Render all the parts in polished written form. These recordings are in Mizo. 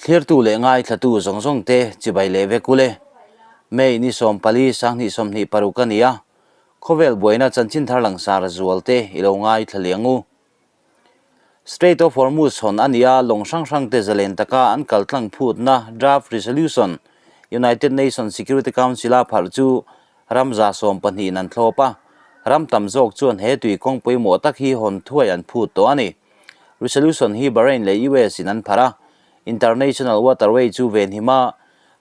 Thlirtu leh ngaithlatu zawng zawng te chibai leh vek ule. May ni 14 2026 a ni a, khawvel buaina chanchin thar langsar zual te i lo ngaithla liang u. Strait of Hormuz hawn a ni a, lawng hrang hrang te zalen taka an kal tlang phutna draft resolution United Nations Security Council a pharh chu ram 12 in an thlawp a, ram tam zawk chuan he tui kawng pawimawh tak hi hawn thuai an phut tawh a ni. Resolution hi Bahrain leh US in an pharh a, International Waterway chu venhim a,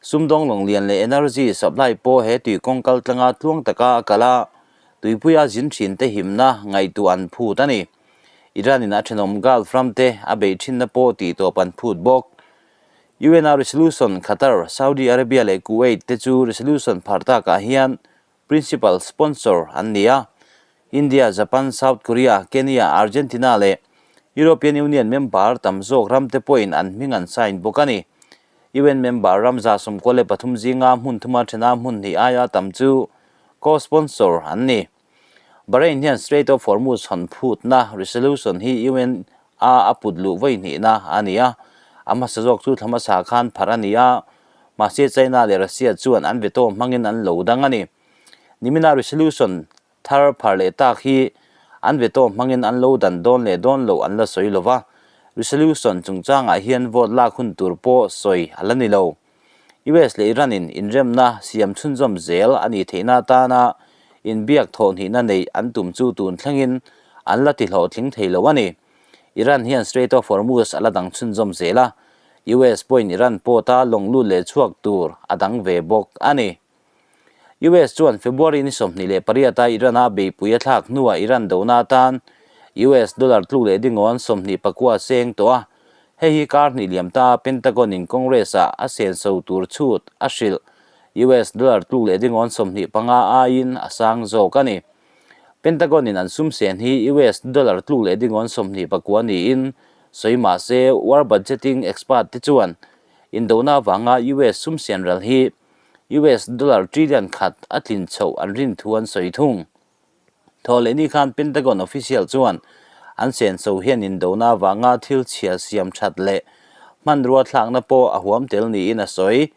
sumdawng lawng lian leh energy supply pawh he tui kawng kal tlanga tluang taka a kal a, tuipuia zin thin te himna ngaihtuah an phut a ni. Iran in a thenawm Gulf ram te a beih thinna pawh tih tawp an phut bawk. UN-a resolution Qatar, Saudi Arabia leh Kuwait te chu resolution pharh takah hian principal sponsor an ni a. India, Japan, South Korea, Kenya, Argentina leh European Union member tam zawk ram te pawhin an hming an sign bawk a ni. UN member ram 93 zinga hmun thuma thena hmun hnih aia tam chu co-sponsor an ni. Bahrain hian Strait of Hormuz hawn phutna resolution hi UN a a put luh vawi hnihna a ni a, a hmasa zawk chu thla hmasa khan pharh a ni a, mahse China leh Russia chuan an veto hmangin an lo dang a ni. Nimina resolution thar pharh leh tak hi an veto hmangin an lo dan dawn leh dawn loh an la sawi lo va, resolution chungchangah hian vote lak hun tur pawh sawi a la ni lo. US leh Iran in inremna siam chhunzawm zel a nih theihna atana inbiak thawhhnihna neih an tum chu tun thlengin an la tihlawhtling thei lo a ni. Iran hian Strait of Hormuz a la dang chhunzawm zel a, US pawhin Iran pawta lawng lut leh chhuak tur a dang ve bawk a ni. US chuan February ni 28 a Iran a beihpui a thlak hnuah Iran dona atan US dollar tluk leh dingawn 29 seng tawh a, hei hi kar hnih liam ta Pentagon in Congress ah a senso tur chhut a hrilh US dollar tluk leh dingawn 25 aiin a sang zawk a ni. Pentagon in an sum sen hi US dollar tluk leh dingawn 29 niin sawi mah se war budgeting expert te chuan indona avanga US sum sen ral hi US dollar trillion khat a tlin chhoh an rin thu an sawi thung. Thaw leh ni khan Pentagon official chuan an senso hian indona avanga thil chhia siam that leh hmanrua thlakna pawh a huam tel niin a sawi.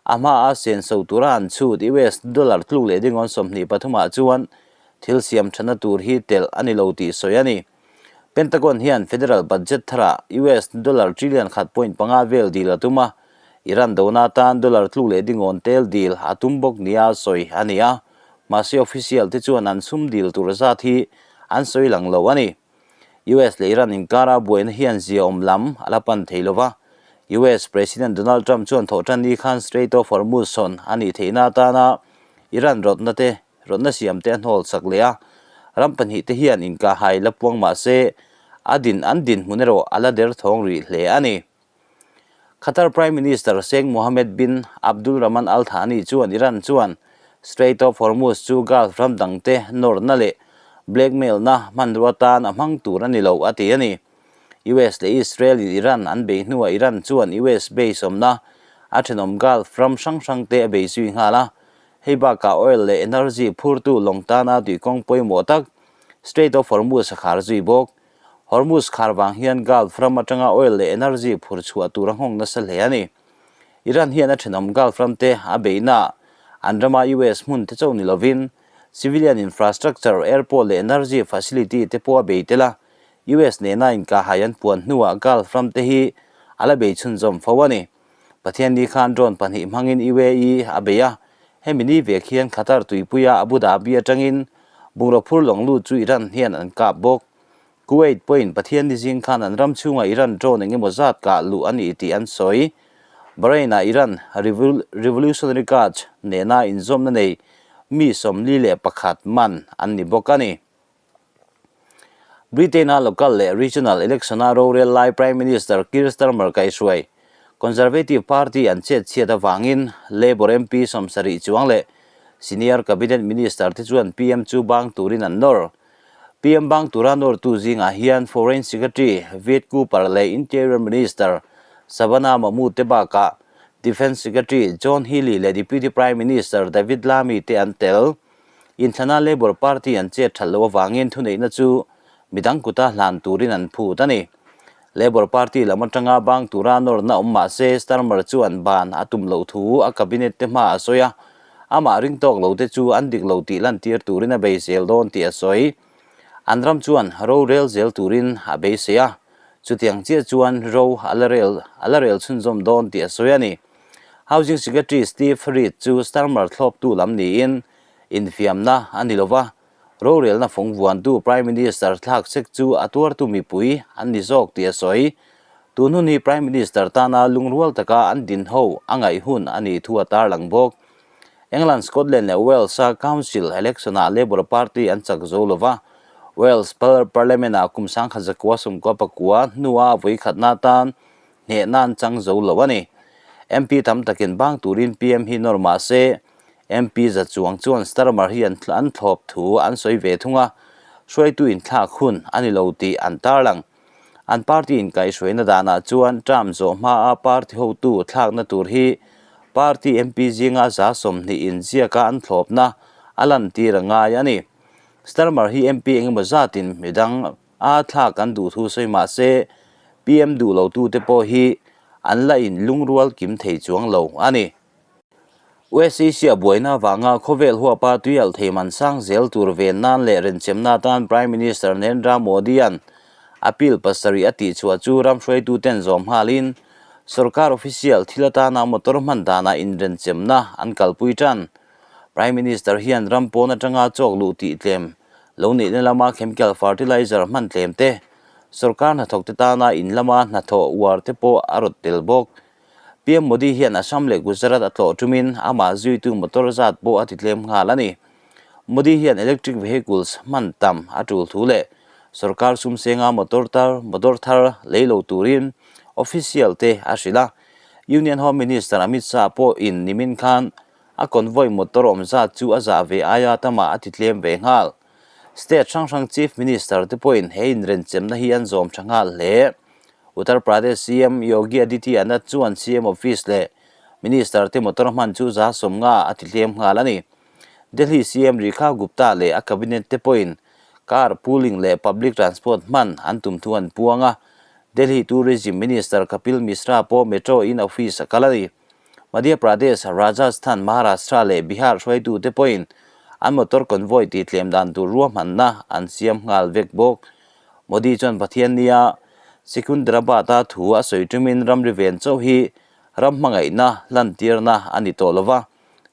A hmaa senso tura an chhut US dollar tluk leh dingawn 23 ah chuan thil siam thatna tur hi telh a ni lo tih sawi a ni. Pentagon hian federal budget tharah US dollar trillion khat point panga vel dil a tum a, Iran dona atan dollar tluk leh dingawn tel dil a tum bawk nia sawi a ni a, mahse official te chuan an sum dil tur zat hi an sawi lang lo a ni. US leh Iran inkara buaina hian ziaawm lam a la pan thei lo va, US President Donald Trump chuan thawhtan ni khan Strait of Hormuz hawn a nih theihna atana Iran rawtna te Rawtna siam te a hnawl chak leh a, ram pahnih te hian inkahhai la puang mah se a din an dinhmun erawh a la der thawng rih hle a ni. Qatar Prime Minister Sheikh Mohammed bin Abdul Rahman Al Thani chuan Iran chuan Strait of Hormuz chu Gulf ram dangte nawrna leh blackmail-na hmanrua atan a hmang tur a ni lo a ti a ni. US leh Israel in Iran an bei hnuah Iran chuan US base awmna a thenawm Gulf ram hrang hrangte a bei zui nghal a, Hei bakah oil leh energy phurtu lawng tana tui kawng pawimawh tak Strait of Hormuz a khar zui bawk. Hormuz khar vang hian Gulf ram atanga oil leh energy phur chhuah tur a nghawng nasa hle a ni. Iran hian a thenawm Gulf ram te a beihna an rama US hmun te chauh ni lovin civilian infrastructure, airport leh energy facility te pawh a bei tel a, US nena inkahhai an puan hnuah Gulf ram te hi a la bei chhunzawm fo a ni. Pathian ni khan drone pahnih hmangin UAE a bei a, hemi ni vek hian Qatar tuipuia Abu Dhabi atangin bungraw phur lawng lut chu Iran hian an kap bawk. Kuwait pawhin Pathian ni zing khan an ram chhungah Iran drone eng emaw zat kah luh a ni tih an sawi. Bahrain-ah Iran Revolutionary Guards nena inzawmna nei mi 41 man an ni bawk a ni. Britain-a local leh regional election-a rorel lai Prime Minister Keir Starmer kaihhruai Conservative Party an chetchhiat avangin Labour MP 70 chuang leh senior cabinet minister te chuan PM chu bang turin an nawr. PM bang tura nawrtu zingah hian Foreign Secretary Yvette Cooper leh Interior Minister Shabana Mahmood te bakah Defence Secretary John Healey leh Deputy Prime Minister David Lammy te an tel. Inthlana Labour Party an chet that loh avangin thuneihna chu midang kuta hlan turin an phut a ni. Labour Party lam atanga bang tura nawrna awm mah se Starmer chuan ban a tum loh thu a cabinet te hma a sawi a, amah ring tawk lo te chu an dik lo tih lantir turin a bei zel dawn tih a sawi. An ram chuan ro rel zel turin a beisei a, chutiang chiah chuan ro a la rel a la rel chhunzawm dawn tih a sawi a ni. Housing Secretary Steve Reed chu Starmer thlawptu lam niin infiamna a ni lova, Rorelna fawng vuantu Prime Minister thlak sek chu a tuartu mipui an ni zawk tih a sawi. Tun hun hi Prime Minister tana lungrual taka an din ho a ngaih hun a nih thu a tarlang bawk. England, Scotland leh Wales-a Council election-ah Labour Party an chak zo lo va, Wales Parliament-ah kum 1999 hnua vawikhatna atan hnehna an chang zo lo a ni. MP tam takin bang turin PM hi nawr mah se, MP za chuang chuan Starmer hi an thlawp thu an sawi ve thung a, hruaitu inthlak hun a ni lo tih an tarlang. An party inkaihhruaina danah chuan term zawh hmaa party hotu thlakna tur hi party MP zinga 20% inziaka an thlawpna a lantir a ngai a ni. Starmer hi MP engemaw zatin midang a thlak an duh thu sawi mah se PM duh lotute pawh hi an la in lungrual kim thei chuang lo a ni. West Asia buaina avanga khawvel huapa tuialh thei man sang zel tur ven nan leh renchemna atan Prime Minister Narendra Modi-a'n appeal pasarih a tihchhuah chu ram hruaituten zawm nghalin sorkar official thil atana motor hman danah inrenchemna an kalpui tan. Prime Minister hian ram pawn atanga chawk luh tih tlem lo nihna lama chemical fertilizer hman tlem te, sorkar hnathawkte tana in lama hnathawh uar te pawh a rawt tel bawk. PM Modi hian Assam leh Gujarat a tlawh tumin amah zuitu motor zat pawh a titlem nghal a ni. Modi hian electric vehicles hman tam a tul thu leh sorkar sumsenga motor tar motor thar lei lo turin official te a hrilh a. Union Home Minister Amit Shah pawh in nimin khan a convoy motor awm zat chu a zah ve aia tamah a titlem ve nghal. State hrang hrang Chief Minister te pawhin he inrenchemna hi an zawm tha nghal hle. Uttar Pradesh CM Yogi Adityanath chuan CM office leh Minister te motor hman chu 90% a ti tlem nghal a ni. Delhi CM Rekha Gupta leh a cabinet te pawhin car pooling leh public transport hman an tum thu an puang a. Delhi Tourism Minister Kapil Mishra pawh metro in office a kal a ni. Madhya Pradesh, Rajasthan, Maharashtra leh Bihar hruaitute pawhin an motor convoy tih tlem dan tur ruahmanna an siam nghal vek bawk. Modi chuan Pathian nia Secunderabad-a thu a sawi tumin ramri ven chauh hi ram hmangaihna lantirna a ni tawh lova,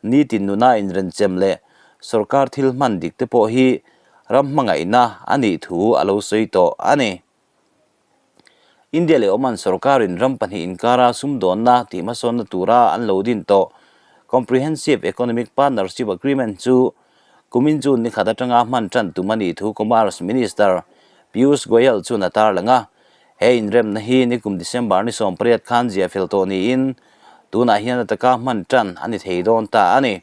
nitin nuna inrenchem leh sorkar thil hman dik te pawh hi ram hmangaihna a nih thu a lo sawi tawh a ni. India leh Oman sorkarin ram pahnih inkara sumdawnna tihhmasawnna tura an lo din tawh Comprehensive Economic Partnership Agreement chu kumin June ni khat atanga hman tan tum a nih thu Commerce Minister Piyush Goyal chuan a tarlang a. He inremna hi nikum December ni 18 khan ziah fel tawh niin tunah hian a taka hman tan a ni thei dawn ta a ni.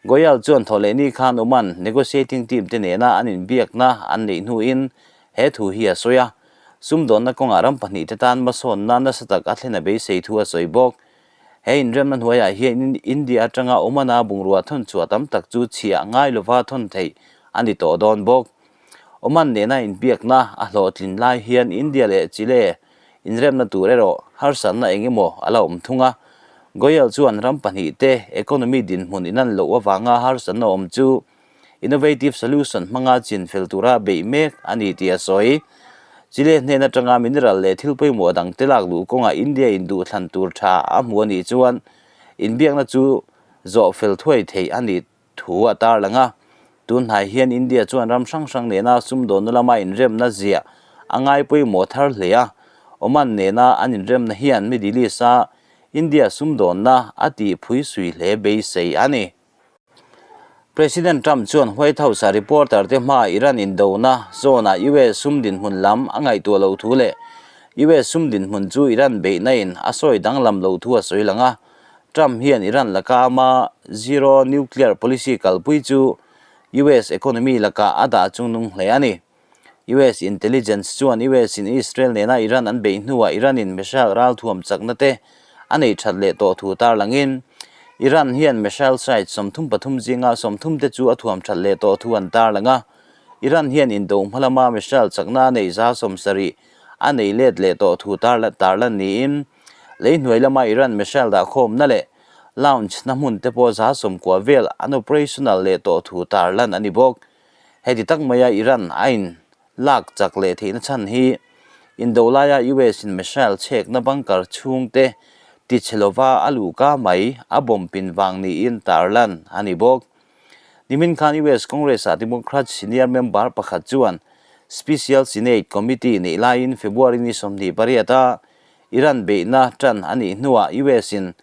Goyal chuan thawhlehni khan Oman negotiating team te nena an inbiakna an neih hnuin He thu hi a sawi a, sumdawnna kawngah ram pahnihte tan hmasawnna nasa tak a thlen a beisei thu a sawi bawk. He inremna hnuaiah hian India atanga Oman-a bungrua thawn chhuah tam tak chu chhiah ngai lova thawn theih a ni tawh dawn bawk. Oman nena inbiakna a hlawhtlin lai hian India leh Chile inremna tur erawh harsatna eng emaw a la awm thung a. Goyal chuan ram pahnihte economy dinhmun inan loh avanga harsatna awm chu Innovative solution hmanga chin fel tura beih mek a ni tih a sawi. Chile hnen atanga mineral leh thil pawimawh dangte lak luh kawngah India in duhthlan tur tha a hmu a nih chuan inbiakna chu zawh fel thuai theih a nih thu a tarlang a. Tun hnai hian India chuan ram hrang hrang nena sumdawnna lama inremna ziah a ngai pawimawh thar hle a. Oman nena an inremna hian Middle East-a India sumdawnna a tihphui sui hle beisei a ni. President Trump chuan White House-a reporter te hmaa Iran indona zawnah US sum dinhmun lam a ngaihtuah loh thu leh US sum dinhmun chu Iran beihna in a sawi danglam loh thu a sawi lang a. Trump hian Iran laka ama zero nuclear policy kalpui chu US economy lakah a dah chungnung hle a ni. US intelligence chuan US in Israel nena Iran an beih hnuah Iran in missile ralthuam chakna te a nei that leh tawh thu tarlangin Iran hian missile site 33 zinga 30 te chu a thuam that leh tawh thu an tarlang a. Iran hian indo hma lama missile chakna a neih 70% a nei let leh tawh thu tarlan niin lei hnuai lama Iran missile dahkhawmna leh launch na hmun te pawh 190 vel an operational leh tawh thu tarlan a ni bawk. Heti tak maia Iran a in lak chak leh theihna chhan hi indo laia US in missile chhekna bunker chhungte tichhe lova a luhka mai a bomb pin vang niin tarlan a ni bawk. Nimin khan US Congress-ah Democrat senior member pakhat chuan Special Senate Committee neih laiin February ni 28 a Iran beihna tan a nih hnuah US-in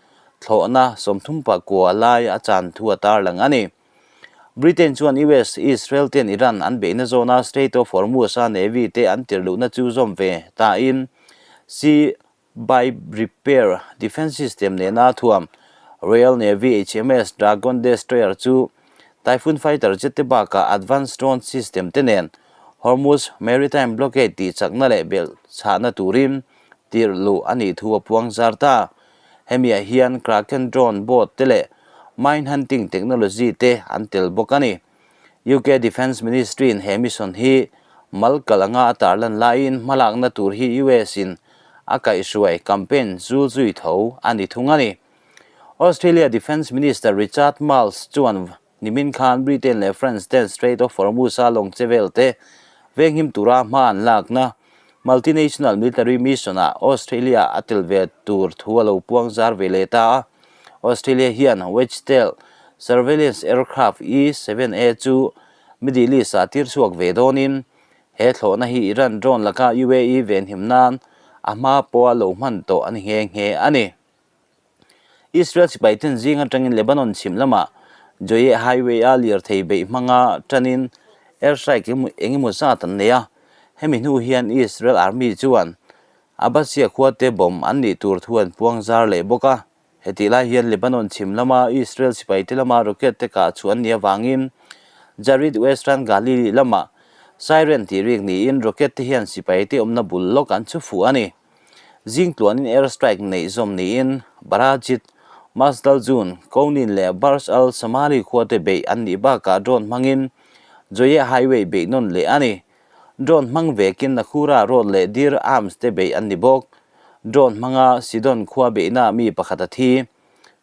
thlawhna 39 lai a chan thu a tarlang a ni. Britain chuan US, Israel ten Iran an beihna zawna Strait of Hormuz-a Navy te an tirhluhna chu zawm ve tain Sea by Repair Defence System nena thuam Royal Navy HMS Dragon Destroyer chu Typhoon fighter jet te bakah advanced drone system te nen Hormuz Maritime Blockade tih chakna leh belh chhahna turin tirh luh a nih thu a puang zar ta. Hemiah hian Kraken drone boat te leh mine hunting technology te an tel bawk a ni. UK Defence Ministry in he mission hi mal kal anga a tarlan laiin hmalakna tur hi US in a kaihhruai campaign zul zui tho a ni thung a ni. Australia Defence Minister Richard Marles chuan nimin khan Britain leh France ten Strait of Hormuz a lawng che vel te venghim tura hma an lakna multinational military mission ah Australia a tel ve tur thu a lo puang zar ve leh ta a. Australia hian Wedgetail Surveillance Aircraft E-7A chu Middle East-ah tir chhuak ve dawnin he thlawhna hi Iran drone laka UAE venhim nan a hma pawha lo hman tawh a ni nghe nghe a ni. Israel sipai ten zing atangin Lebanon chhim lamah Joyeh Highway-a lirthei beih hmanga tanin airstrike engemaw zat an nei a, hemi hnu hian Israel Army chuan Abbasiya khuate bomb an nih tur thu an puang zar leh bawk a. Hetih lai hian Lebanon chhim lama Israel sipaite lama rocket te kah chhuah an nih avangin Jarid Western Galilee lamah siren tih rik niin rocket te hian sipaite awmna bul lawk an chhu fuh a ni. Zing tluanin air strike neih zawm niin Barajit, Masdal Jun, Kounin leh Barj al Samali khuate beih an nih bakah drone hmangin Joyeh Highway beih nawn leh a ni. Drone hmang vekin Nakhura Road leh Dir Arms te beih an ni bawk. Drone hmanga Sidon khua beihna mi pakhat a thi.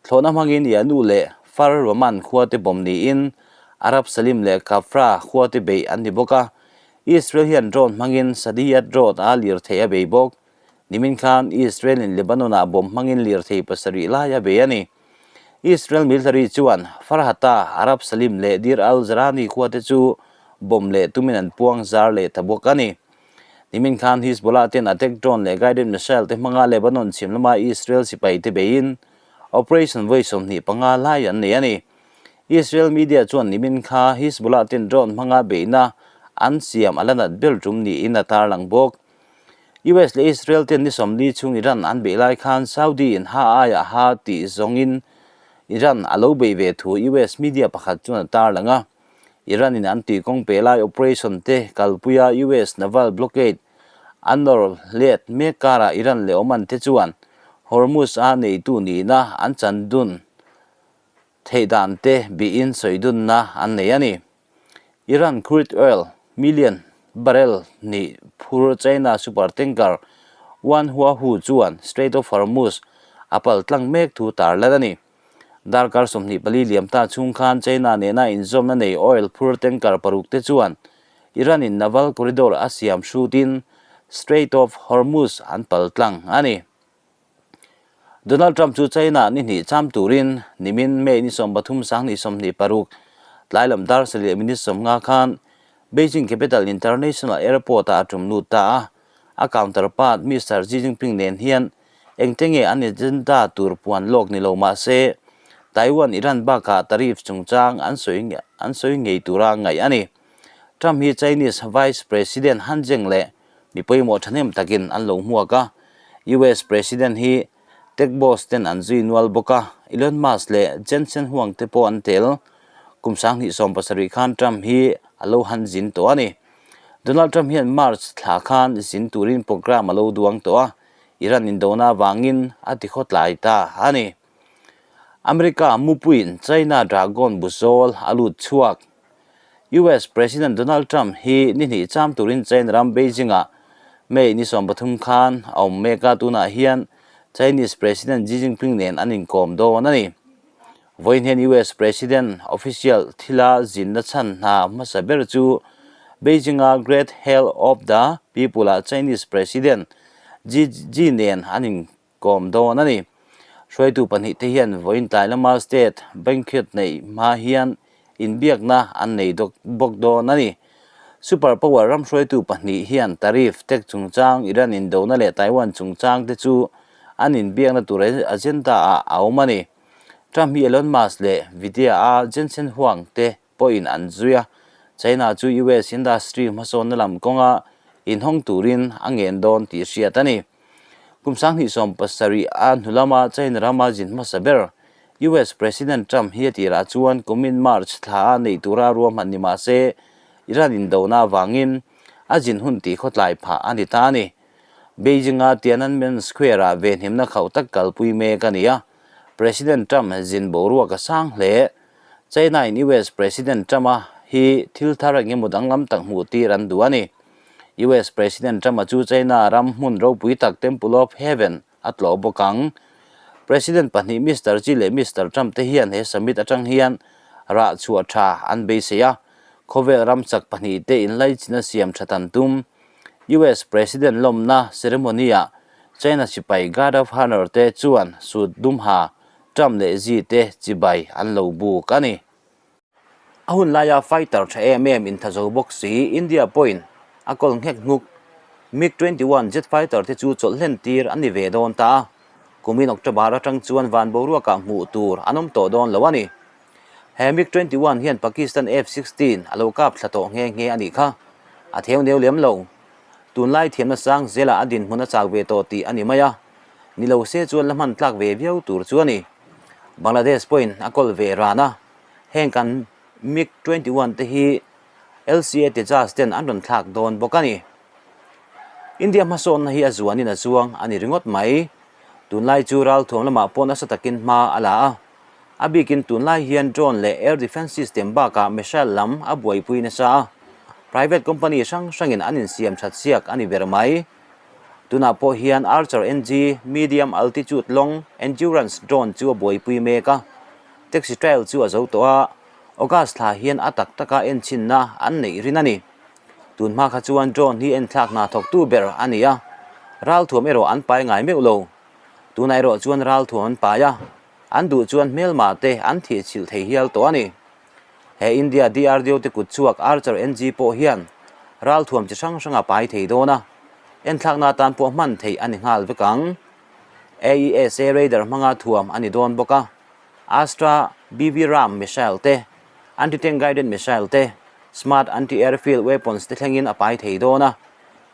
Thlawhna hmangin Yanu leh Far Roman khua te bawm niin Arab Salim leh Kafra khua te beih an ni bawk a. Israel hian drone hmangin Sadiyat Road a lirthei a bei bawk. Nimin khan Israel in Lebanon ah bomb hmangin lirthei pasarih lai a bei a ni. Israel military chuan Farhata, Arab Salim leh Deir al-Zarani khua te chu bomb leh tumin an puang zar leh ta bawk a ni. Nimin khan Hizbollah ten attack drone leh guided missile te hmanga Lebanon chhim lama Israel sipai te beiin operation vawi 25 lai an nei a ni. Israel media chuan nimin kha Hizbollah ten drone hmanga beihna an siam a la nat ber tum niin a tarlang bawk. US leh Israel ten ni 40 chhung Iran an beih lai khan Saudi in ha aiah ha tih zawngin Iran a lo beih ve thu US media pakhat chuan a tarlang a. Iran in an tui kawng pe lai operation te kalpuia US naval blockade an nawr let mek karah Iran leh Oman te chuan Hormuz a neitu nihna an chan dun theih dan te bihin sawi dunna an nei a ni. Iran crude oil million barrel hnih phur China super tanker Wan Hua Hu chuan Strait of Hormuz a pal tlang mek thu tarlan a ni. Darkar 24 liam ta chhung khan China nena inzawmna nei oil phur tanker paruk te chuan Iran in naval corridor a siam hrutin Strait of Hormuz an pal tlang a ni. Donald Trump chu China ni hnih cham turin nimin May ni 13 2026 tlai lam dar sarih leh minute 50 khan Beijing Capital International Airport ah a tum lut ta a. A counterpart Mister Xi Jinping nen hian engte nge an agenda tur puan lawk ni lo mah se Taiwan Iran bakah tariff chungchang an sawi an sawi ngei tura ngaih a ni. Trump hi Chinese Vice President Han Zheng leh Mi pawimawh thahnem takin an lo hmuak a, US President hi tech boss ten an zui nual bawk a, Elon Musk leh Jensen Huang te pawh an tel. Kum 2017 khan Trump hi a lo han zin tawh a ni. Donald Trump hian March thla khan zin turin programme a lo duang tawh a, Iran indona avangin a ti khawtlai ta a ni. America mupuiin China Dragon buzawl a lut chhuak. US President Donald Trump hi ni hnih cham turin China ram Beijing-ah May ni 13 khan a awm mek a, tunah hian Chinese President Xi Jinping nen an inkawm dawn a ni. Vawiin hian US President official thila zinna chhan hna hmasa ber chu Beijing-a Great Hall of the People-ah Chinese President Xi Xi nen an inkawm dawn a ni. Hruaitu pahnihte hian vawiin tlai lama state banquet neih hma hian inbiakna an nei bawk dawn a ni. Super power ram hruaitu pahnih hian tariff, tax chungchang, Iran indona leh Taiwan chungchang te chu an inbiakna tur agenda ah a awm a ni. Trump hi Elon Musk leh Nvidia a Jensen Huang te pawhin an zui a, China chu US industry hmasawnna lam kawnga inhawng turin a ngen dawn tih hriat a ni. Kum 2017 a hnu lama China rama zin hmasa ber US President Trump hi a tirah chuan kumin March thla a neih tura ruahman ni mah se Iran indona avangin a zin hun tih khawtlai phah a ni ta a ni. Beijing-a Tiananmen Square-ah venhimna khauh tak kalpui mek a ni a, President Trump zin boruak a sang hle. China-in US President Trump-a hi thil thar eng emaw danglam tak hmuh tir an duh a ni. US President Trump-a chu China ram hmun ropui tak Temple of Heaven a tlawh bawk ang. President pahnih Mister Xi leh Mister Trump te hian he summit atang hian rah chhuah tha an beisei a, khawvel ram chak pahnih te inlaichin a siam that an tum. US President lawmna ceremony-ah China sipai Guard of Honour te chuan suit dum ha Trump leh Xi te chibai an lo buk a ni. A hun laia fighter tha em em intha zo bawk si, India pawhin a kawl nghek hnuk. MiG 21 jet fighter te chu chawlh hlen tir an ni ve dawn ta a, kumin October atang chuan van boruakah hmuh tur an awm tawh dawn lo a ni. He MiG 21 hian Pakistan F-16 a lo kap thla tawh nghe nghe a nih kha. A theu neu lem lo. Tunlai thiamna sang zelah a dinhmun a chak ve tawh tih a ni mai a, ni lo se chuan la hman tlak ve viau tur chu a ni. Bangladesh pawhin a kawl ve ran a. Heng kan MiG 21 te hi LCA Tejas ten an rawn thlak dawn bawk a ni. India hmasawnna hi a zuanin a zuang a ni ringawt mai. Tunlai chu ralthuam lamah pawh nasa takin hma a la a. A bikin tunlai hian drone leh air defence system bakah missile lam a buaipui nasa a. Private company hrang hrangin an insiam that siak a ni ber mai. Tunah pawh hian Archer NG medium altitude long endurance drone chu a buaipui mek a. Taxi trial chu a zo tawh a, August thla hian a tak taka enchinna an neih rin a ni. Tun hma kha chuan drone hi enthlak hna thawktu ber a ni a, ralthuam erawh an pai ngai meuh lo. Tunah erawh chuan ralthuam an pai a, an duh chuan hmelma te an thihchilh thei hial tawh a ni. He India DRDO te kut chhuak Archer NG pawh hian ralthuam chi hrang hrang a pai thei dawn a, enthlakna atan pawh hman theih a ni nghal vek ang. AESA radar hmanga thuam a ni dawn bawk a, Astra BV Ram missile te, anti-tank guided missile te, smart anti-airfield weapons te thlengin a pai thei dawn a,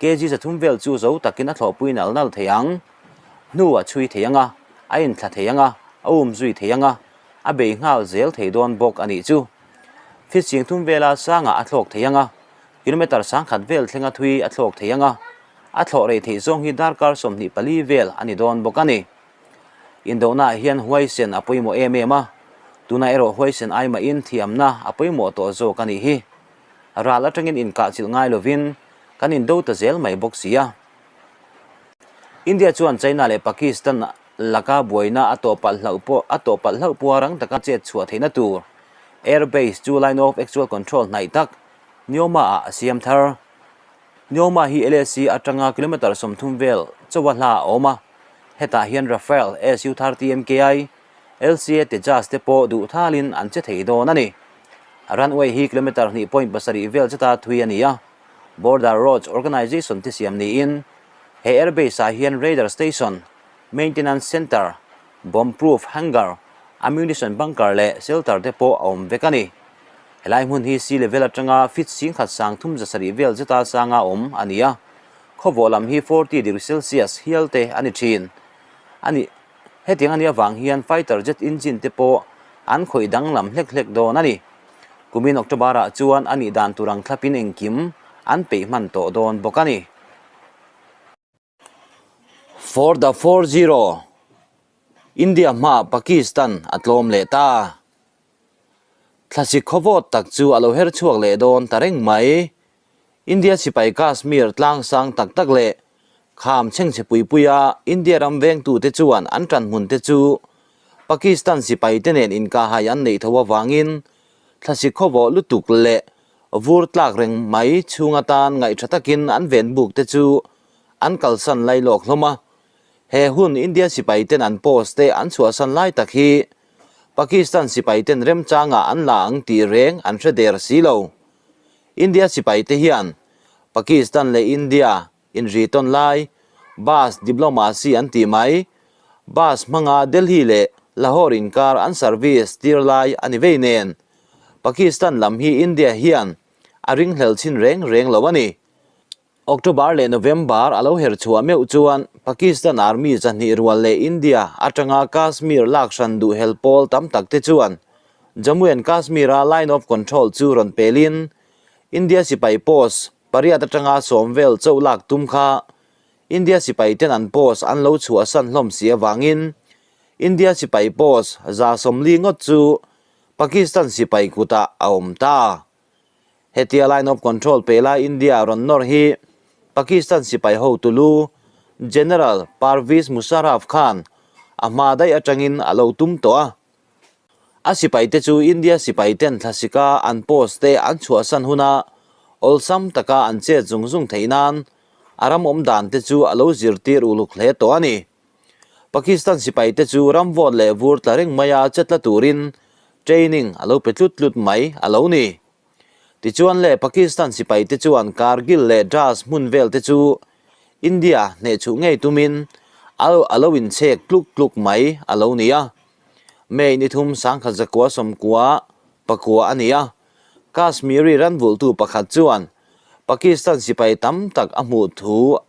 kg 300 vel chu zo takin a thlawhpui nal nal thei ang. Hnu a chhui thei ang a, a inthla thei ang a, a um zui thei ang a, a bei nghal zel thei dawn bawk a nih chu. Feet 30 vela sangah a thlawk thei ang a, kilometre 1000 vel thlenga thui a thlawk thei ang a, a thlawh rei theih zawng hi darkar 24 vel a ni dawn bawk a ni. Indohnaah hian huaisen a pawimawh em em a, tunah erawh huaisen ai mahin thiamna a pawimawh tawh zawk a nih hi. Ral atangin inkahchilh ngai lovin kan indo ta zel mai bawk si a. India chuan China leh Pakistan laka buaina a tawh palh hlauh pawh a tawh palh hlauh pawha rang taka chet chhuah theihna tur Air Base chu Line of Actual Control hnaih tak Nyoma-ah a siam thar. Nyoma hi LAC atanga kilometre 30 vel chauha hla a awm a, hetah hian Rafale, Su-30 MKI, LCA Tejas te pawh duh thalin an che thei dawn a ni. Runway hi kilometre 2.7 vel chata thui a ni a, Border Roads Organisation te siam niin he airbase ah hian radar station, maintenance centre, bomb proof hangar, ammunition bunker leh shelter te pawh a awm vek a ni. Helai hmun hi sea level atanga feet 1370 vel zeta sanga awm a ni a, khawvawh lam hi 40 degree Celsius hial te a ni thin a ni. Hetiang a nih avang hian fighter jet engine te pawh an khawih danglam hlek hlek dawn a ni. Kumin October ah chuan a nih dan tur ang thlapin engkim an peih hman tawh dawn bawk a ni. For the 4-0, India hmaah Pakistan a tlawm leh ta. Thlasik khawvawt tak chu a lo her chhuak leh dawn ta reng mai. India sipai Kashmir tlang sang tak tak leh. Kham chhengchhe pui puia India ram vengtute chuan an ṭanhmunte chu Pakistan sipaite nen inkahhai an neih tho avangin thlasik khawvawh lutuk leh vur tlak reng mai chhung atan ngaihṭha takin an venbukte chu an kalsan lailawk hlawm a. He hun India sipaiten an post te an chhuahsan lai tak hi Pakistan sipaiten remchangah an la ang tih reng an hre der si lo. India sipaite hian Pakistan leh India inri tawn lai, bus diplomacy an tih mai, bus hmanga Delhi leh Lahore inkar an service tir lai a ni vei nen, Pakistan lam hi India hian a ringhlel chhin reng reng lo a ni. October leh November a lo her chhuah meuh chuan Pakistan Army zahnih rual leh India atanga Kashmir lak hran duh hel pawl tam tak te chuan Jammu and Kashmir-a Line of Control chu rawn pelin India sipai post Pariat atanga sawm vel chauh lak tum kha India sipai ten an post an lo chhuahsan hlawm si avangin India sipai post 140 ngawt chu Pakistan sipai kutah a awm ta. Hetia line of control pe lai India rawn nawr hi Pakistan sipai hotu lu General Parviz Musharraf khan a hma daih atangin a lo tum tawh a. A sipaite chu India sipaiten thlasika an post te an chhuahsan huna awlsam taka an chet zung zung theih nan a ram awm dan te chu a lo zirtir uluk hle tawh a ni. Pakistan sipaite chu ram vawt leh vur tla reng maia che tla turin training a lo pe tlut tlut mai a lo ni. Tichuan le Pakistan sipaite chuan Kargil leh Dras hmun vel te chu India hnehchhuh ngei tumin a lo inchhek tluk tluk mai a lo ni a. May ni thum 1999 a ni a, Kashmiri ranvulhtu pakhat chuan Pakistan sipai tam tak a hmuh thu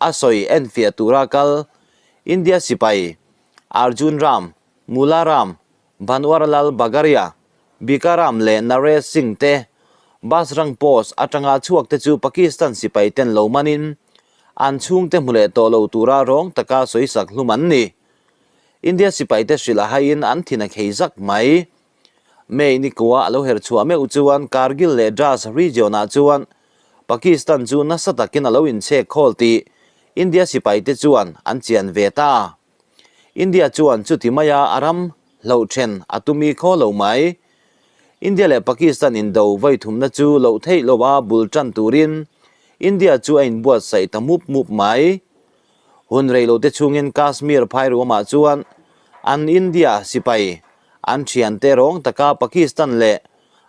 a sawi enfiah tura kal India sipai Arjun Ram, Mula Ram, Bhanwarlal Bagaria, Bika Ram leh Naresh Singh te bus rang post atanga chhuak te chu Pakistan sipai ten lo manin an chhungte hmu leh tawh lo tura rawng taka sawisak hlum an ni. India sipaite hrilh a haiin an thin a khei zak mai. May ni kua a lo her chhuah meuh chuan Kargil leh Dras region-ah chuan Pakistan chu nasa takin a lo inchhek khawl tih India sipaite chuan an chian ve ta. India chuan chuti maia a ram hloh then a tumi khaw lo mai. India leh Pakistan indo vawi thumna chu loh theih loha bul tan turin India chu a inbuatsaih ta mup mup mai. Hun reilote chhungin Kashmir phairuamah chuan an India sipai an thiante rawng taka Pakistan leh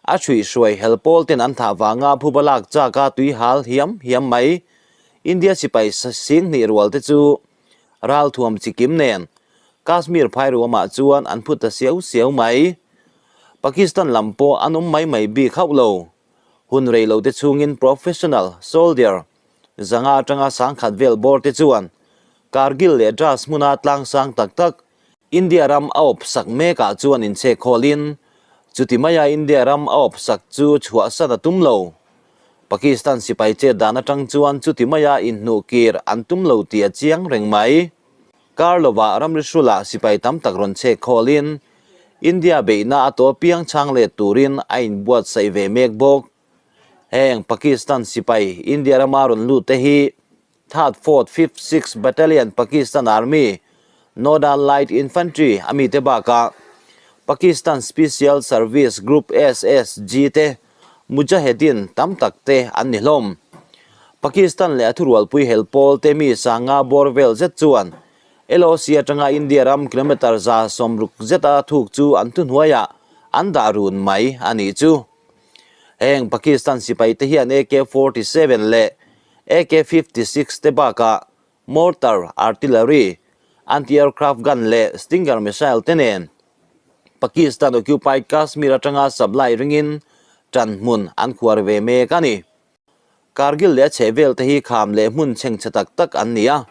a hruihhruai hel pawl ten an thah vanga phuba lak chaka tui hal hiam hiam mai India sipai singhnih rual te chu ralthuam chikim nen Kashmir phairuamah chuan an phut ta siau siau mai. Pakistan lam pawh an awm mai mai bik hauh lo. Hun reilote chhungin professional soldier 500 atanga 1000 vel bawr te chuan Kargil leh Dras hmuna tlang sang tak tak India ram a awp sak mekah chuan inchhek khawlin chuti maia India ram a awp sak chu chhuahsan a tum lo. Pakistan sipai chet dan atang chuan chuti maia inhnuh kir an tum lo tih a chiang reng mai. Kar lovah ramri hrulah sipai tam tak rawn chhek khawlin India beihna a tawh piang chhang let turin a inbuatsaih ve mek bawk. Heng Pakistan sipai India rama rawn lut te hi Third, Fourth, Fifth, Sixth Battalion Pakistan Army, Northern Light Infantry a mite bakah Pakistan Special Service Group SSG te Mujahedin tam tak te an ni hlawm. Pakistan leh a thurualpui hel pawl te mi sanga bawr vel zet chuan LOC atanga India ram kilometre 160 zeta thuk chu an thuhnuaiah an dah run mai a nih chu. Heng Pakistan sipai te hian AK 47 leh AK 56 te bakah mortar, artillery, anti-aircraft gun leh Stinger missile te nen Pakistan occupied Kashmir atanga supply ringin tan hmun an khuar ve mek a ni. Kargil leh a chhehvel te hi kham leh hmun chhengchhe tak tak an ni a.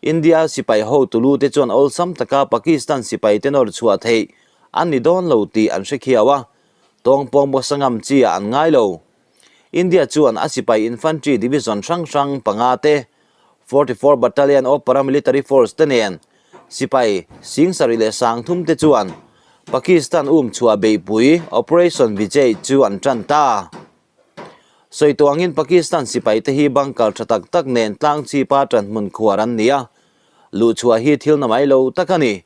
India sipai hotu lu te chuan awlsam taka Pakistan sipai te nawr chhuah theih an ni dawn lo tih an hre khiau a. Tawngpawng bawsa ngam chi ah an ngai lo. India chuan a sipai infantry division hrang hrang panga te, 44 Battalion of Paramilitary Force te nen sipai 73,000 te chuan Pakistan um chhuah beihpui Operation Vijay chu an tan ta. Sawi tawh angin Pakistan sipaite hi bunker tha tak tak nen tlang chipa ṭanhmun khuar an ni a, luhchhuah hi thil na mai lo tak a ni.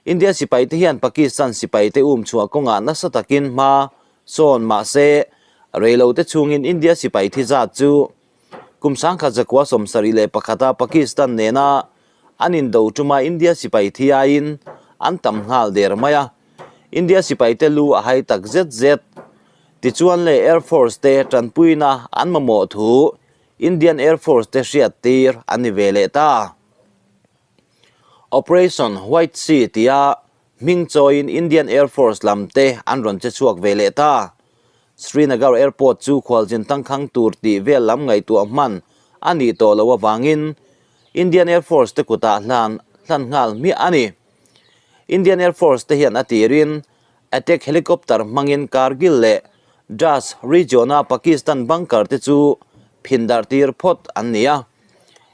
India sipaite hian Pakistan sipaite umchhuah kawngah nasa takin hma sawn mah se, reilote chhungin India sipai thi zat chu kum 1971 a Pakistan nena an indo tuma India sipai thi aiin an tam nghal der mai a, India sipaite lu a hai tak zet zet. Tichuan le Air Force te tanpuina an mamawh thu Indian Air Force te hriat tir an ni ve leh ta. Operation White Sea tia hming chawiin Indian Air Force lam te an rawn che chhuak ve leh ta. Srinagar Airport chu khualzin tangkhang tur tih vel lam ngaihtuah hman a nih tawh loh avangin Indian Air Force te kutah hlan hlan nghal hmiah a ni. Indian Air Force te hian a tirin Attack helicopter hmangin Kargil leh Dras region-a Pakistan bunker te chu phin darh tir phawt an ni a.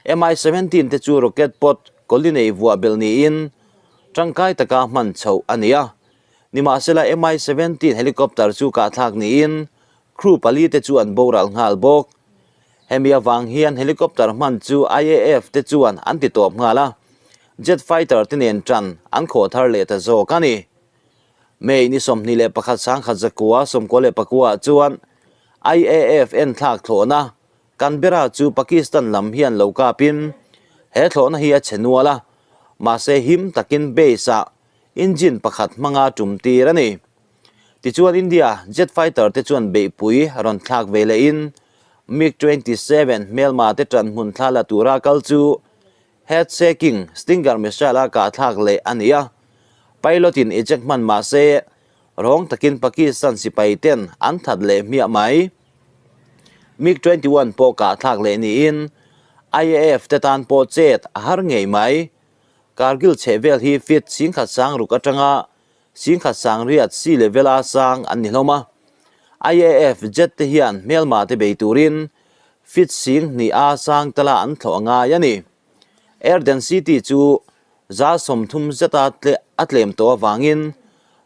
Mi-17 te chu rocket pod kawli nei vuah belh niin tangkai taka hman chhoh a ni a. Nimahsela Mi-17 helicopter chu kahthlak niin crew pali te chu an boral nghal bawk. Hemi avang hian helicopter hman chu IAF te chuan an ti tawp nghal a, jet fighter te nen tan an khawh thar leh ta zawk a ni. May ni 21 1994 ah chuan IAF enthlak thlawhna Canberra chu Pakistan lam hian lo kapin he thlawhna hi a chhe nual a, mahse him takin base ah engine pakhat hmanga tum tir a ni. Tichuan India jet fighter te chuan beihpui rawn thlak ve lehin MiG 27 hmelma te tan hmun thla la tura kal chu Head shaking Stinger missile a kahthlak leh a ni a, pilot in eject hman mah se rawng takin Pakistan sipai ten an that leh hmiah mai. MiG 21 pawh kahthlak leh niin IAF te tan pawh chet a har ngei mai. Kargil chhehvel hi feet 10,600 atanga 10,900 sea level a sang an ni hlawm a. IAF jet te hian hmelma te bei turin feet 2000 a sang tala an thlawh a ngai a ni. Air density chu 30% zeta a tlem tawh avangin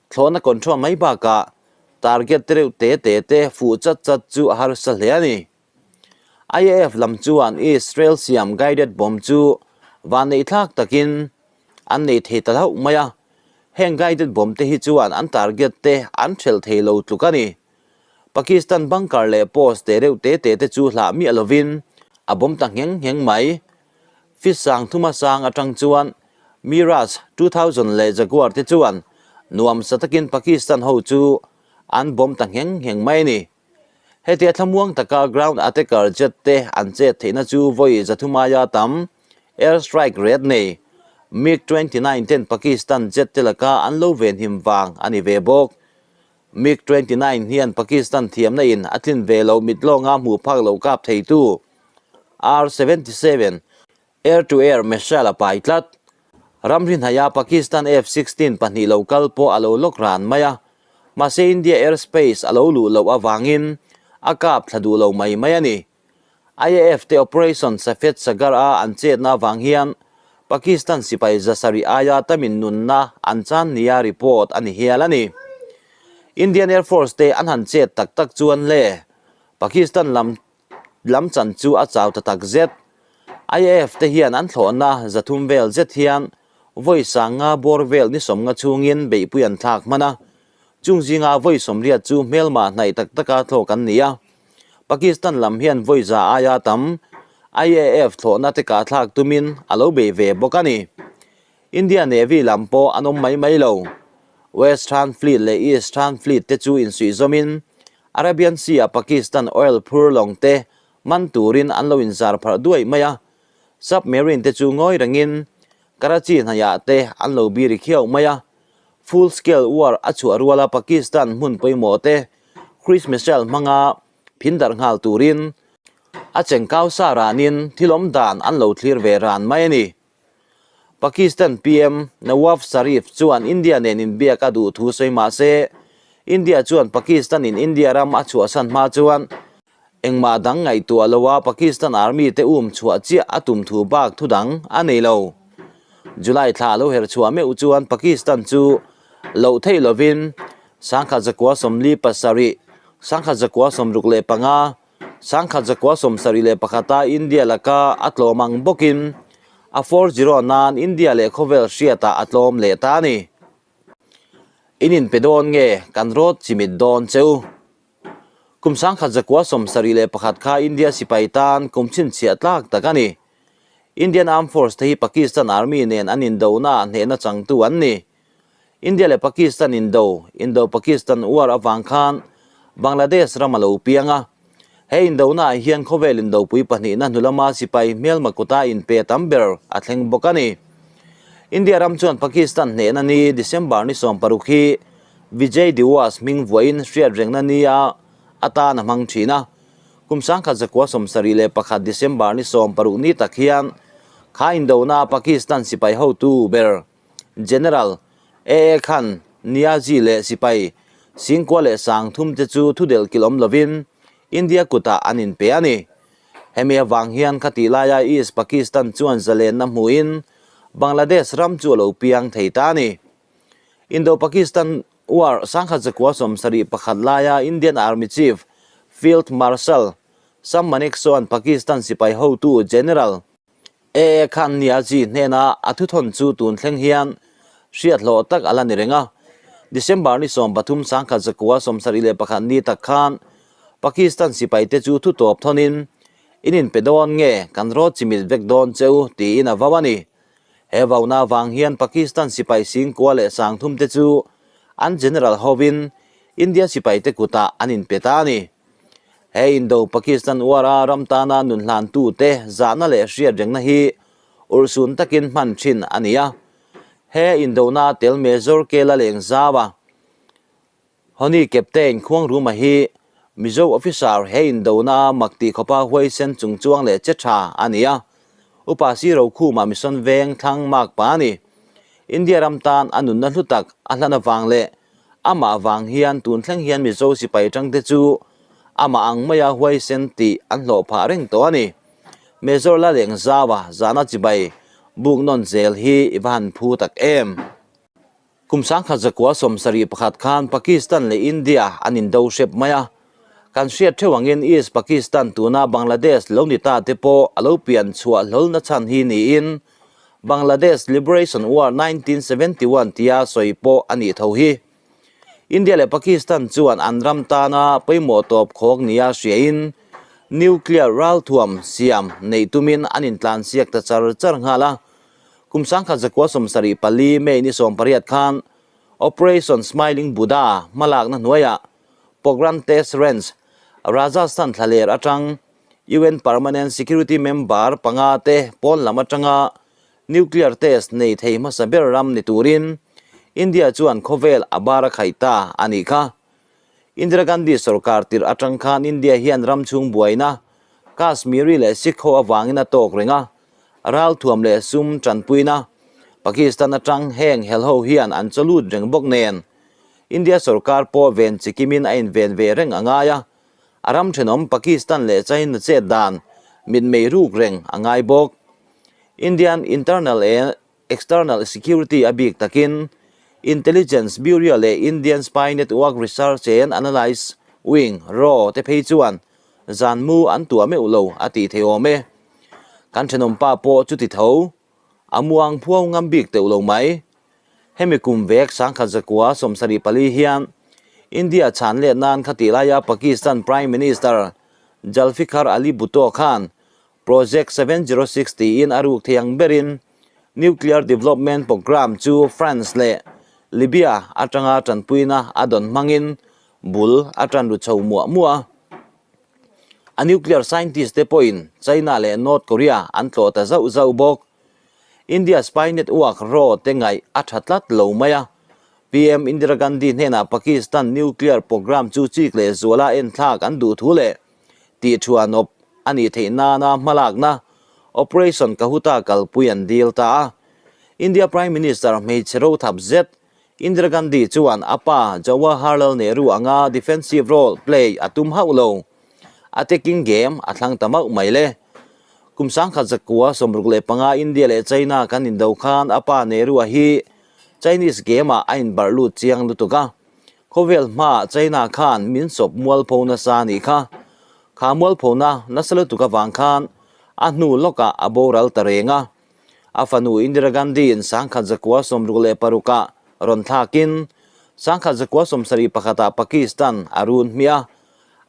thlawhna control mai bakah target te reuh te te te fuh chat chat chu a harsa hle a ni. IAF lam chuan Israel siam guided bomb chu van neih thlak takin an nei thei ta hlauh mai a, heng guided bomb te hi chuan an target te an thelh thei lo tluk a ni. Pakistan bunker leh post te reuh te te te chu hlah miah lovin a bomb ta ngheng ngheng mai. Feet 3000 a sang atang chuan Mirage 2000 leh Jaguar te chuan nuamsa takin Pakistan ho chu an bomb ta ngheng ngheng mai a ni. Hetia thlamuang taka ground attacker jet te an chet theihna chu vawi 300 aia tam air strike rate nei MiG 29 ten Pakistan jet te laka an lo venhim vang a ni ve bawk. MiG 29 hian Pakistan thiamna in a tlin ve loh mit lawnga hmuh phak loh kap theitu R-77 air-to-air missile a pai tlat. Ramri hnaia Pakistan F-16 pahnih lo kal pawh a lo lawk ran mai a, mahse India airspace a lo luh loh avangin a kap thla duh lo mai mai a ni. IAF te Operation Safed Sagar a an chetna avang hian Pakistan sipai 700 aia tamin nunna an chan nia report a ni hial a ni. Indian Air Force te an han chet tak tak chuan le Pakistan lam lam chan chu a chau ta tak zet. IAF te hian an thlawhna 300 vel zet hian vawi 50 bawr vel ni 50 chhungin beihpui an thlak hman a. Chung zinga vawi 80 chu hmelma hnaih tak taka thlawk an ni a. Pakistan lam hian vawi 100 aia tam IAF thlawhna te kahthlak tumin a lo bei ve bawk a ni. India Navy lam pawh an awm mai mai lo. Western Fleet leh Eastern Fleet te chu insuihzawmin Arabian Sea-a Pakistan oil phur lawng te man turin an lo inzar pharh duai mai a. Submarine te chu ngawi rengin Karachi hnaiah te an lo biri khiau mai a. Full scale war a chhuah ruala Pakistan hmun pawimawh te Cruise missile hmanga phin darh nghal turin a chengkau sa ranin thil awm dan an lo thlir ve ran mai a ni. Pakistan PM Nawaf Sharif chuan India nen inbiak a duh thu sawi mah se, India chuan Pakistan in India ram a chhuahsan hma chuan engmah dang ngaihtuah loa Pakistan Army te um chhuah chiah a tum thu bak thu dang a nei lo. July thla lo her chhuah meuh chuan Pakistan chu loh theih lovin 1947, 1965, 1971 a India laka a tlawm ang bawkin a 4-0 nan India leh khawvel hriatah a tlawm leh ta a ni. In inpe dawn nge kan rawt chimit dawn che u? Kum 1971 kha India sipai tan kum chhinchhiah tlak tak a ni. Indian Armed Force te hi Pakistan Army nen an indona ah hnehna changtu an ni. India leh Pakistan indo, Indo-Pakistan War avang khan Bangladesh ram a lo piang a. He indona ah hian khawvel indopui pahnihna hnu lama sipai hmelma kuta inpe tam ber a thleng bawk a ni. India ram chuan Pakistan hnehna ni December ni 16 hi Vijay Diwas hming vuahin hriatrengna ni a atan a hmang thin a. Kum 1971 December ni 16 ni tak hian kha indona Pakistan sipai hotu ber General AA Khan Niazi leh sipai Singkua leh Sangthum te chu thudelh kilh awm lovin India kutah an inpe a ni. Hemi avang hian khatih laia East Pakistan chuan zalenna hmuhin Bangladesh ram chu a lo piang thei ta a ni. Indo-Pakistan War 1971 laia Indian Army Chief Field Marshal Sam Manekshaw an Pakistan sipai hotu General AA Khan Niazi hnena a thuthawn chu tun thleng hian hriat hlawh tak a la ni reng a. December ni 13 1971 ni tak khan Pakistan sipaite chu thu tawp thawnin, In inpe dawn nge kan rawt chimit vek dawn che u tiin a vau a ni. He vauna avang hian Pakistan sipai Singkua leh Sangthum te chu an general hovin India sipaite kutah an inpe ta a ni. He Indo-Pakistan War a ram tana nun hlantute zahna leh hriat rengna hi urhsun takin hman thin a ni a. He Indona a tel Major Kela leng zau a. Honi Captain Khuangruma hi Mizo officer he Indona a mak tih khawpa huaisen chungchuang leh che tha a ni a. Upa Si Rokhuma mission veng thlang mak pa a ni. India ram tan a nunna hlu tak a hlan avang leh Amah vang hian tun thleng hian Mizo sipai tangte chu amah ang maia huaisen tih an hlawh phah reng tawh a ni. Major Laleng Zaua zahna chibai buk nawn zel hi i va han phu tak em? Kum 1971 khan Pakistan leh India an indo hrep mai a. Kan hriat theuh angin East Pakistan tuna Bangladesh lo ni ta te pawh a lo pian chhuah hlawl na chhan hi niin Bangladesh Liberation War 1971 tia sawi pawh a nih tho hi. India leh Pakistan chuan an ram tana pawimawh tawp khawk nia hriain nuclear ralthuam siam neih tumin an intlansiak ta char char nghal a. Kum 1974 May ni 18 khan Operation Smiling Buddha hmalakna hnuaiah Pokhran Test Range, Rajasthan thlaler atang UN Permanent Security Member panga te pawn lam atanga nuclear test nei thei hmasa ber ram ni turin India chuan khawvel a bar a khaih ta a nih kha. Indira Gandhi sorkar tirh atang khan India hian ram chhung buaina Kashmiri leh Sikh ho avangin a tawk reng a, ralthuam leh sum tanpuina Pakistan atang heng hel ho hian an chawlut reng bawk nen India sorkar pawh ven chikimin a inven ve reng a ngai a. A ram thenawm Pakistan leh China chet dan mitmei ruk reng a ngai bawk. Indian Internal and External Security a bik takin Intelligence Bureau leh Indian Spy Network Research and Analyse Wing, raw, te phei chuan zan mu an tuah meuh lo a tih thei awm e. Kan thenawm pa pawh chuti tho a muang phuau ngam bik teuh lo mai. Hemi kum vek 1974 hian India chhan let nan khatih laia Pakistan Prime Minister Zulfikar Ali Bhutto khan Project 706 tiin a ruk thei ang berin Nuclear Development Programme chu France leh Libya atanga tanpuina a dawn hmangin bul a tan ru chho muah muah a. A nuclear scientist te pawhin China leh North Korea an tlawh ta zauh zauh bawk. India spy network raw te ngaih a tha tlat lo mai a. PM Indira Gandhi hnenah Pakistan nuclear programme chu chik leh zuala enthlak an duh thu leh tih thuanawp a nih theih nana hmalakna Operation Kahuta kalpui an dil ta a. India Prime Minister hmeichhe rothap zet Indira Gandhi chuan a pa Jawaharlal Nehru anga defensive role play a tum hauh lo. Attacking game a thlang ta mauh mai le. Kum 1965 India leh China kan indo khan a pa Nehru-a hi Chinese game-ah a inbarh lut chiang lutuk a. Khawvel hmaah China khan min sawp mualpho nasa a nih kha. Kha mualphona nasa lutuk avang khan a hnu lawkah a boral ta reng a. A fanu Indira Gandhi-in 1966-ah rawn thlakin 1971-ah Pakistan a run hmiah a,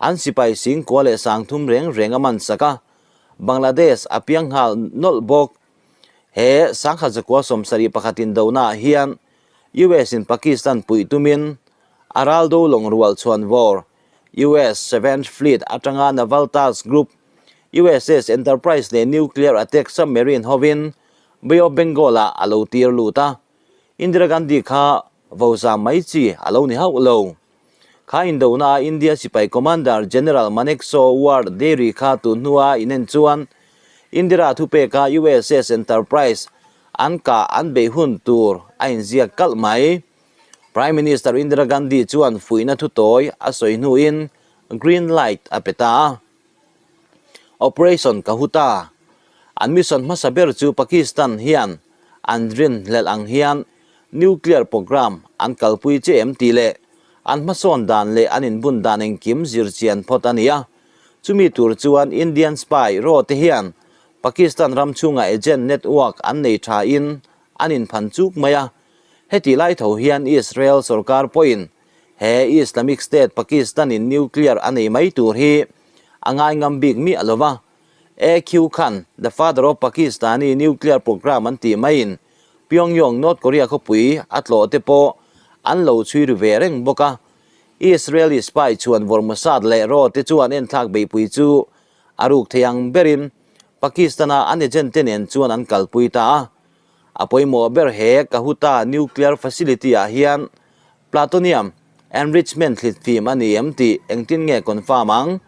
an sipai singkua leh sangthum reng reng a man sak a, Bangladesh a piang nghal nawlh bawk. He 1971 indonaah hian US-in Pakistan puih tumin a raldo lawng rual chhuan vawr US Seventh Fleet atanga Naval Task Group, USS Enterprise leh Nuclear Attack Submarine hovin Bay of Bengal-ah a lo tir lut a. Indira Gandhi kha voza mai chi a lo ni hauh lo. Kha indona a India sipai Commander General Manekshaw War Dairy kha tun hnua inen chuan Indira thupeka USS Enterprise an kah an beih hun tur a inziak kalh mai. Prime Minister Indira Gandhi chuan fuihna thutawi a sawi hnuin green light a pe ta a. Operation Kahuta an mission hmasa ber chu Pakistan hian an rinhlelh ang hian nuclear programme an kalpui che em tih leh an hmasawn dan leh an inbun dan engkim zirchian phawt a ni a. Chumi tur chuan Indian spy raw te hian Pakistan ram chhunga agent network an nei thain an inphan chuk mai a. Heti lai tho hian Israel sorkar pawhin he Islamic State Pakistan-in nuclear a nei mai tur hi a ngai ngam bik miah lo va. AQ khan The Father of Pakistani Nuclear Programme an tih maiin Pyongyang, North Korea khawpui a tlawh te pawh an lo chhui ru ve reng bawk a. Israeli spy chhuan vawr Mossad leh raw te chuan enthlak beihpui chu a ruk thei ang berin Pakistan-a an agent te nen chuan an kalpui ta a. A pawimawh ber he Kahuta Nuclear Facility ah hian Plutonium enrichment thlit fim a ni em tih engtin nge confirm ang?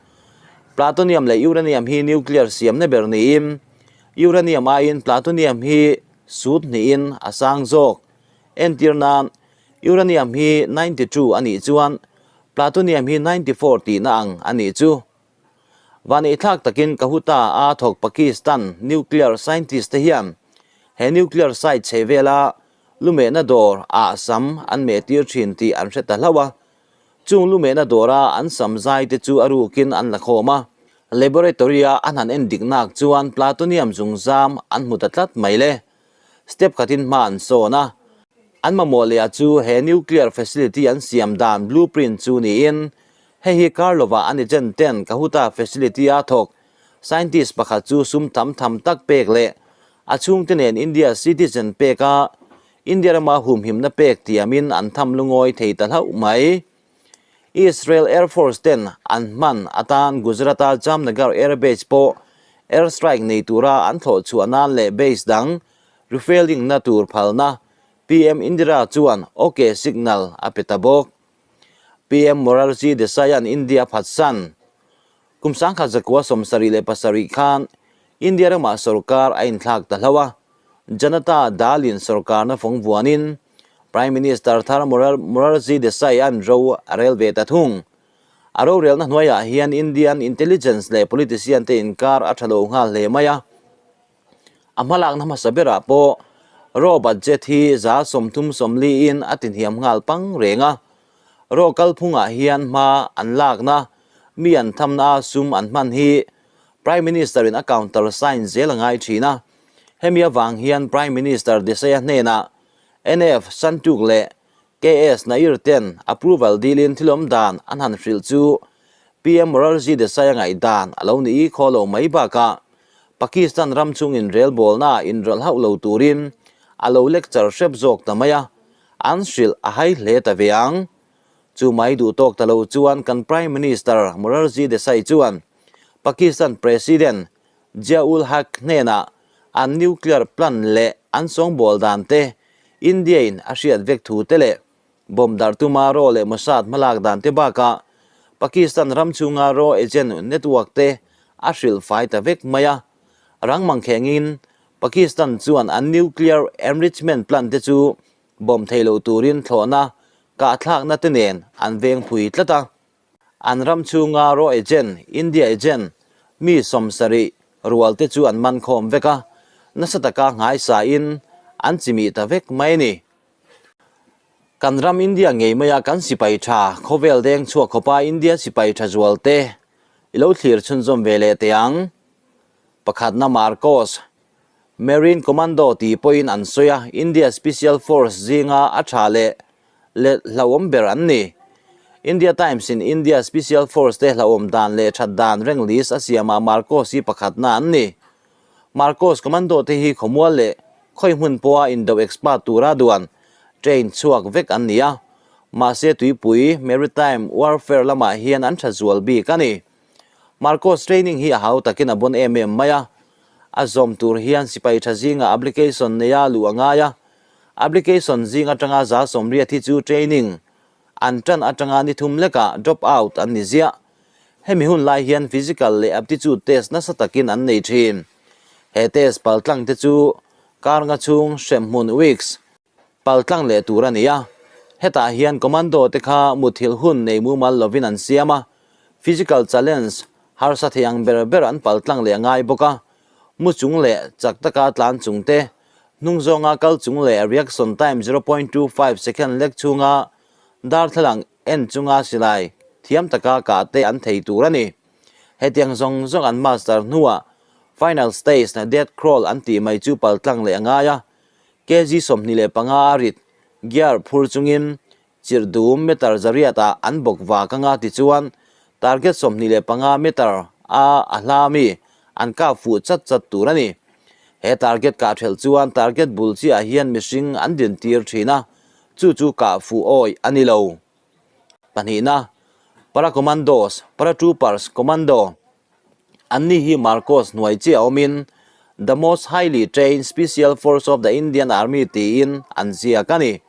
Plutonium leh Uranium hi nuclear siamna ber niin Uranium aiin Plutonium hi sut hnihin a sang zawk. Entir nan Uranium hi 92 a nih chuan Plutonium hi 94 tihna ang a nih chu. Vaneihthlak takin Kahuta a thawk Pakistan nuclear scientist te hian he nuclear site chhe vela lumehna dawr ah sam an meh tir thin tih an hre ta hlauh a. Chung lumehna dawra an sam zai te chu a rukin an la khawm a. Laboratory a an han en dik nak chuan plutonium zungzam an hmu ta tlat mai le. Step khatin hma an sawn a. An mamawh leh ah chu he nuclear facility an siam dan blueprint chu niin Hei hi kar lovah an agent ten Kahuta facility a thawk scientist pakhat chu sum tam tham tak pek leh a chhungte nen India citizen pek a India rama humhimna pek tiamin an tham lungawi thei ta hlauh mai. Israel Air Force ten an hman atan Gujarat-a Jamnagar Air Base pawh air strike nei tura an thlawh chhuah nan leh base dang refueling na tur phalna PM Indira chuan OK signal a pe ta bawk. PM Morarji Desai-a'n India phatsan kum 1977 khan India ramah sorkar a inthlak ta hlauh a, Janata Dal-in sorkarna fawng vuanin Prime Minister thar Morarji Desai-a'n ro a rel ve ta thung. A rorelna hnuaiah hian Indian intelligence leh politician te inkar a tha lo nghal hle mai a. A hmalakna hmasa berah pawh raw budget hi 30 sawmliin a tinhiam nghal pang reng a. Raw kalphungah hian hma an lakna, mi an thamna a sum an hman hi Prime Minister-in a counter sign zel a ngai thin a. Hemi avang hian Prime Minister Desai-a hnenah NF Santuk leh KS Nair ten approval dilin thilawm dan an han hrilh chu PM Morarji Desai-a ngaihdan a lo ni i khaw lo mai bakah Pakistan ram chungin relbawlna inrawlh hauh lo turin a lo lecture hrep zawk ta mai a, an hrilh a hai hle ta ve ang. Chu mai duh tawk ta lo chuan kan Prime Minister Morarji Desai chuan Pakistan President Zia-ul Haq hnenah an nuclear plant leh an sawngbawl dan te India-in a hriat vek thu te leh bomb darh tuma raw leh Mossad hmalak dan te bakah Pakistan ram chhunga raw agent network te a hrilh fai ta vek mai a. Rang mangkhengin Pakistan chuan an nuclear enrichment plant te chu bomb thei lo turin thlawhna kahthlakna te nen an veng phui tlat a. An ram chhunga raw agent, India agent, mi 70 rual te chu an man khawm vek a, nasa taka nghaisain an chimih ta vek mai a ni. Kan ram India ngei maia kan sipai tha khawvel deng chhuak khawpa India sipai tha zual te i I lo thlir chhunzawm ve leh teh ang. Pakhatna Marcos, Marine Commando tih pawhin an sawi a, India Special Force zinga a tha leh let hlauhawm ber an ni. India Times in India Special Force te hlauhawm dan leh that dan reng list a siamah Marcos hi pakhatna an ni. Marcos Commando te hi khawmual leh khawi hmun pawha indo expert tura duan train chhuak vek an ni a, mahse tuipui maritime warfare lamah hian an tha zual bik a ni. Marcos training hi a hau takin a bon em em mai a, a zawm tur hian sipai tha zinga application neia luh a ngai a, application zing atanga 180 hi chu training an tan atanga ni thum lekah drop out an ni ziah. Hemi hun lai hian physical leh aptitude test nasa takin an nei thin. He test paltlang te chu kar nga chhung hremhmun weeks paltlang leh tur a ni a. Hetah hian commando te kha muthilh hun nei mumal lovin an siam a, physical challenge harsa thei ang ber ber an paltlang leh a ngai bawk a. Mu chung leh chak taka tlan chung te, hnung zawnga kal chung leh reaction time 0.25 second lek chhunga darthlalang en chunga silai thiam taka kah te an thei tur a ni. Hetiang zawng zawng an master hnuah final stage na death crawl an tih mai chu paltlang leh a ngai a, kg 25 a rit gear phur chungin chirh dum meter zariat ah an bawk vak anga tichuan target 25 meter a a hla mi an kap fuh chat chat tur a ni. He target kah thelh chuan target bul chiah hian mihring an din tir thin a, chu chu kah fuh awih a ni lo. Pahnihna, Para Commandos, Paratroopers Commando, Anni hi Marcos hnuai chiah awmin The most highly trained special force of the Indian Army tiin an ziak a ni.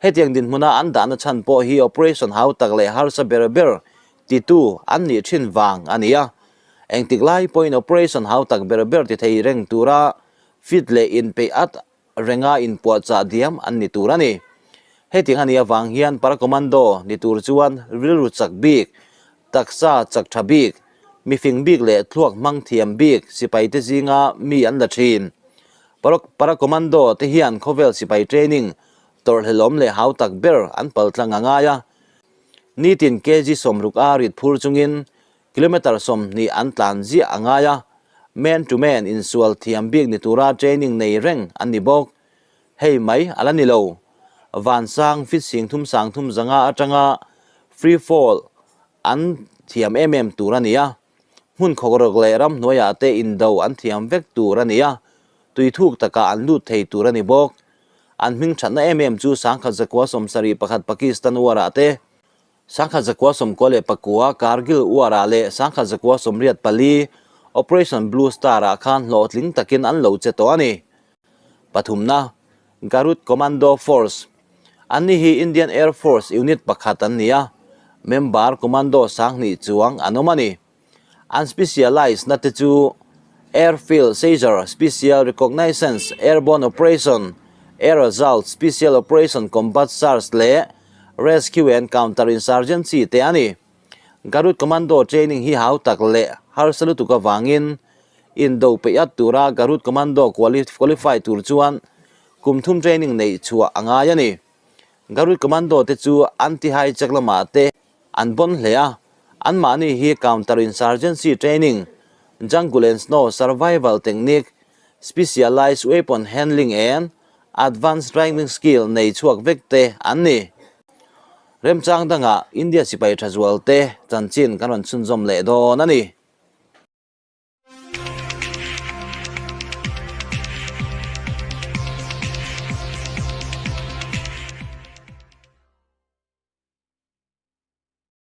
Hetiang dinhmuna an dahna chhan pawh hi operation hau tak leh harsa ber ber titu an nih thin vang a ni a. Engtik lai pawhin operation hau tak ber ber ti thei reng tura fit leh inpeih at renga inpuahchah diam an ni tur a ni. Hetiang a nih avang hian para commando ni tur chuan rilru chak bik, taksa chak tha bik, mifing bik leh thluak hmang thiam bik sipaite zinga mi an la thin. Para commando te hian khawvel sipai training tawrhhlelawm leh hau tak ber an paltlang a ngai a. Nitin kg 60 a rit phur chungin Kilometre 20 an tlan ziah a ngai a, man to man insual thiam bik ni tura training nei reng an ni bawk. Hei mai a la ni lo. Vansang fit sing thum sang thum zanga atanga free fall an thiam em em tur a ni a. Hmun khawkrawk leh ramhnuaiah te indo an thiam vek tur a ni a, tui thuk takah an lut thei tur a ni bawk. An hming thatna em em chu 1971 Pakistan war-ah te, 1994 Kargil War-ah leh 1984 Operation Blue Star-ah khan hlawhtling takin an lo che tawh a ni. Pathumna, Garud Commando Force. Anni hi Indian Air Force unit pakhat an ni a, member commando 2000 chuang an awm a ni. An specialise na te chu Airfield Seizure, Special Reconnaissance, Airborne Operation, Air Assault, Special Operation Combat Search leh Rescue and Counter Insurgency te a ni. Garud Commando training hi hau tak leh harsa lutuk avangin indo peih at tura Garud Commando qualify tur chuan kum thum training neih chhuah a ngai a ni. Garud Commando te chu anti-hijack lamah te An bon hle a, anmahni hi counter insurgency training, jungle and snow survival technique, specialised weapon handling and advanced driving skill nei chhuak vek te an ni. Remchang dangah India sipai tha zual te chanchin kan rawn chhunzawm leh dawn a ni.